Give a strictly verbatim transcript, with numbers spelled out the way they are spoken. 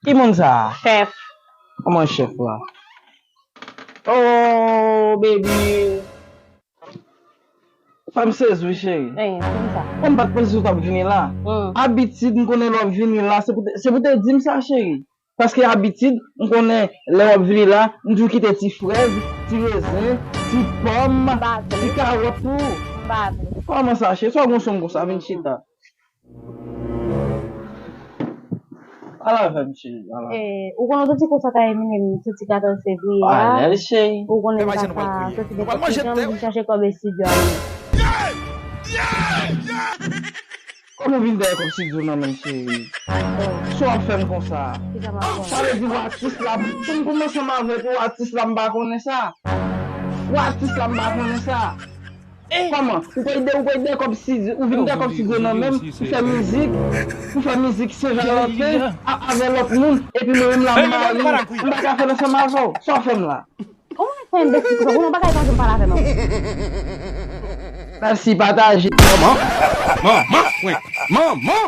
Ki moun sa a? Chèf. Kòman chèf la? Oh, baby. Fè m sezi wi, cheri. Ey, se sa. Kòm m pa t panse w t ap vini la. Hmm. Abitid, m konnen lè w ap vini la, se pou te, se pou te di m sa, cheri. Paske abitid, m konnen lè w ap vini la, m toujou kite ti frèz, ti rezen, ti pòm, M pa vle. Ti kawòt tou. M pa vle. Kòman sa, cheri? Sa w gon sonm konsa, vin chita. Al avè m, cheri. Al avè m. Eh, ou konnen w santi konsa ka Eminem soti katòz fevriye a. Alèz, cheri. Ou konnen Fè m pa pa jen nou pral ka kriye. soti Nou pral depi manje jan tè. m vin chache kòb estidyo a. Kòman w vin dèyè kòb estidyo nan men m, cheri? Sa w ap fè m konsa? Kisa m ap fè? Sa vle di w atis la, pou m kòmanse ansanm avèk ou, atis la m pa konnen sa. Ou atis la m pa konnen sa. Kòman? Ou pral dèyè, ou pral dèyè kòb estidyo, ou vin dèyè kòb estidyo nan men m, pou fè mizik, pou fè mizik Sen Valentin, a- avè lòt moun, epi mwen menm la m mari, m pa ka fè l ansanm avè w. Sa w fè m la? Kòman w fè enbesil konsa? Ou nan bagay pa janm pale avè m ankò. Mèsi, pataje. Manman, manman, mwen, manman.